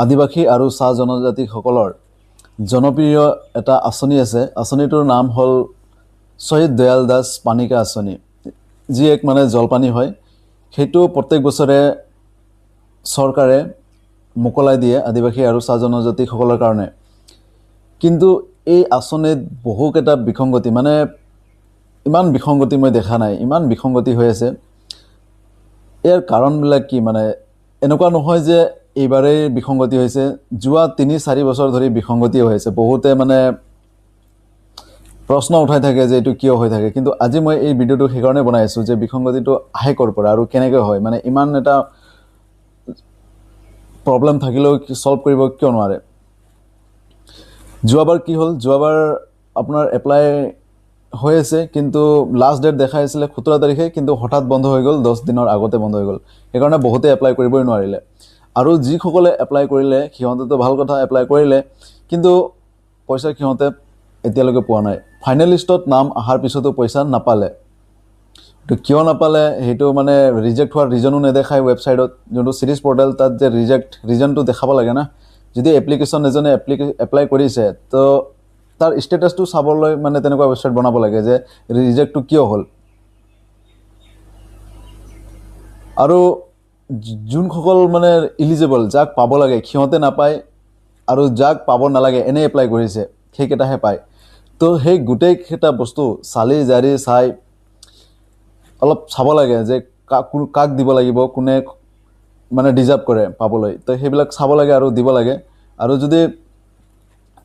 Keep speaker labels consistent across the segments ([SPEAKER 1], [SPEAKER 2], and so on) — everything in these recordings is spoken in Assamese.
[SPEAKER 1] আদিবাসী আৰু চাহ জনজাতিসকলৰ জনপ্ৰিয় এটা আঁচনি আছে। আঁচনিটোৰ নাম হ'ল শ্বহীদ দয়াল দাস পানিকা আঁচনি, যি এক মানে জলপানি হয়। সেইটো প্ৰত্যেক বছৰে চৰকাৰে মোকলাই দিয়ে আদিবাসী আৰু চাহ জনজাতিসকলৰ কাৰণে। কিন্তু এই আঁচনিত বহুকেইটা বিসংগতি, মানে ইমান বিসংগতি মই দেখা নাই, ইমান বিসংগতি হৈ আছে। ইয়াৰ কাৰণবিলাক কি? মানে এনেকুৱা নহয় যে এইবাৰেই বিসংগতি হৈছে, যোৱা 3-4 বছৰ ধৰি বিসংগতি হৈ আছে। বহুতে মানে প্ৰশ্ন উঠাই থাকে যে এইটো কিয় হৈ থাকে। কিন্তু আজি মই এই ভিডিঅ'টো সেইকাৰণে বনাই আছোঁ যে বিসংগতিটো আহে ক'ৰ পৰা আৰু কেনেকৈ হয়, মানে ইমান এটা প্ৰব্লেম থাকিলেও ছল্ভ কৰিব কিয় নোৱাৰে। যোৱাবাৰ কি হ'ল, যোৱাবাৰ আপোনাৰ এপ্লাই হৈ আছে, কিন্তু লাষ্ট ডেট দেখাই আছিলে 17 তাৰিখে, কিন্তু হঠাৎ বন্ধ হৈ গ'ল, 10 দিনৰ আগতে বন্ধ হৈ গ'ল। সেইকাৰণে বহুতে এপ্লাই কৰিবই নোৱাৰিলে। আৰু যিসকলে এপ্লাই কৰিলে সিহঁতেতো ভাল কথা এপ্লাই কৰিলে, কিন্তু পইচা সিহঁতে এতিয়ালৈকে পোৱা নাই। ফাইনেল লিষ্টত নাম অহাৰ পিছতো পইচা নাপালে। তো কিয় নাপালে সেইটো মানে ৰিজেক্ট হোৱাৰ ৰিজনো নেদেখায় ৱেবছাইটত, যোনটো চিৰিজ পৰ্টেল তাত যে ৰিজেক্ট ৰিজনটো দেখাব লাগে না। যদি এপ্লিকেশ্যন এজনে এপ্লাই কৰিছে তো তাৰ ষ্টেটাছটো চাবলৈ মানে তেনেকুৱা ৱেবছাইট বনাব লাগে যে ৰিজেক্টটো কিয় হ'ল। আৰু যোনসকল মানে ইলিজিবল, যাক পাব লাগে সিহঁতে নাপায়, আৰু যাক পাব নালাগে এনেই এপ্লাই কৰিছে সেইকেইটাহে পায়। তো সেই গোটেইকেইটা বস্তু চালি জাৰি চাই অলপ চাব লাগে যে কাক দিব লাগিব, কোনে মানে ডিজাৰ্ভ কৰে পাবলৈ। তো সেইবিলাক চাব লাগে আৰু দিব লাগে। আৰু যদি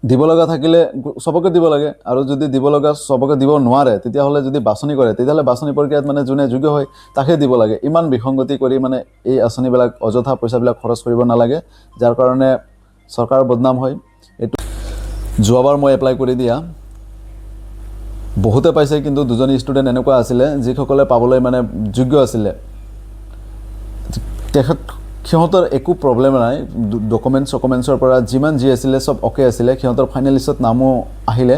[SPEAKER 1] দিব লগা থাকিলে চবকে দিব লাগে, আৰু যদি দিব লগা চবকে দিব নোৱাৰে তেতিয়াহ'লে যদি বাছনি কৰে তেতিয়াহ'লে বাছনি প্ৰক্ৰিয়াত মানে যোনে যোগ্য হয় তাকে দিব লাগে। ইমান বিসংগতি কৰি মানে এই আঁচনিবিলাক অযথা পইচাবিলাক খৰচ কৰিব নালাগে, যাৰ কাৰণে চৰকাৰৰ বদনাম হয়। এইটো যোৱাবাৰ মই এপ্লাই কৰি দিয়া বহুতে পাইছে, কিন্তু দুজনী ষ্টুডেণ্ট এনেকুৱা আছিলে যিসকলে পাবলৈ মানে যোগ্য আছিলে। তেখেত সিহঁতৰ একো প্ৰব্লেম নাই, ডকুমেণ্টছ চকুমেণ্টছৰ পৰা যিমান যি আছিলে চব অ'কে আছিলে। সিহঁতৰ ফাইনেল লিষ্টত নামো আহিলে,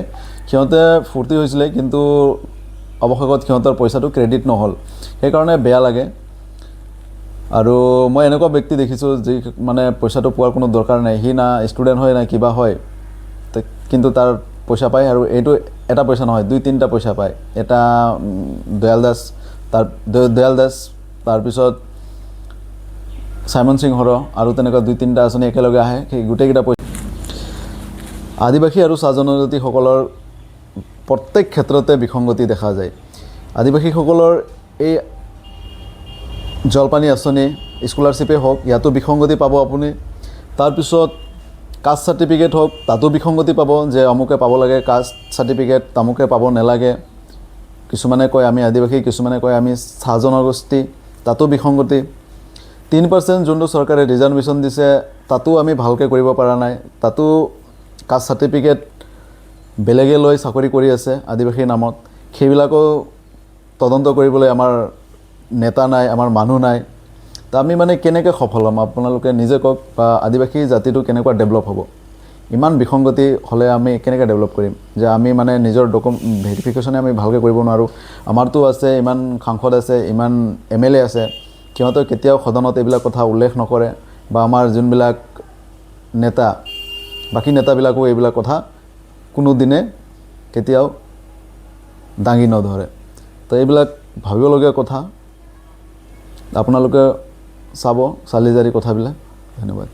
[SPEAKER 1] সিহঁতে ফূৰ্তি হৈছিলে, কিন্তু অৱশেষত সিহঁতৰ পইচাটো ক্ৰেডিট নহ'ল। সেইকাৰণে বেয়া লাগে। আৰু মই এনেকুৱা ব্যক্তি দেখিছোঁ যি মানে পইচাটো পোৱাৰ কোনো দৰকাৰ নাই, সি না ষ্টুডেণ্ট হয় না কিবা হয়, কিন্তু তাৰ পইচা পায়। আৰু এইটো এটা পইচা নহয়, 2-3টা পইচা পায়। এটা দয়াল দাস, তাৰ দয়াল দাস, তাৰপিছত চাইমন সিং হৰ, আৰু তেনেকুৱা 2-3টা আঁচনি একেলগে আহে। সেই গোটেইকেইটা পইচা আদিবাসী আৰু চাহ জনজাতিসকলৰ প্ৰত্যেক ক্ষেত্ৰতে বিসংগতি দেখা যায়। আদিবাসীসকলৰ এই জলপানি আঁচনি, স্কলাৰশ্বিপেই হওক, ইয়াতো বিসংগতি পাব আপুনি। তাৰপিছত কাষ্ট চাৰ্টিফিকেট হওক, তাতো বিসংগতি পাব যে অমুকে পাব লাগে কাষ্ট চাৰ্টিফিকেট, তামুকে পাব নালাগে। কিছুমানে কয় আমি আদিবাসী, কিছুমানে কয় আমি চাহ জনগোষ্ঠী, তাতো বিসংগতি। 3% যোনটো চৰকাৰে ৰিজাৰ্ভেশ্যন দিছে তাতো আমি ভালকৈ কৰিব পৰা নাই, তাতো কাষ্ট চাৰ্টিফিকেট বেলেগে লৈ চাকৰি কৰি আছে আদিবাসীৰ নামত। সেইবিলাকো তদন্ত কৰিবলৈ আমাৰ নেতা নাই, আমাৰ মানুহ নাই। তো আমি মানে কেনেকৈ সফল হ'ম আপোনালোকে নিজে কওক, বা আদিবাসী জাতিটো কেনেকুৱা ডেভেলপ হ'ব? ইমান বিসংগতি হ'লে আমি কেনেকৈ ডেভেলপ কৰিম? যে আমি মানে নিজৰ ভেৰিফিকেশ্যনে আমি ভালকৈ কৰিব নোৱাৰোঁ। আমাৰতো আছে ইমান সাংসদ আছে, ইমান MLA আছে, সিহঁতে কেতিয়াও সদনত এইবিলাক কথা উল্লেখ নকৰে, বা আমাৰ যোনবিলাক নেতা, বাকী নেতাবিলাকো এইবিলাক কথা কোনোদিনে কেতিয়াও দাঙি নধৰে। তো এইবিলাক ভাবিবলগীয়া কথা, আপোনালোকে চাব চালি জাৰি কথাবিলাক। ধন্যবাদ।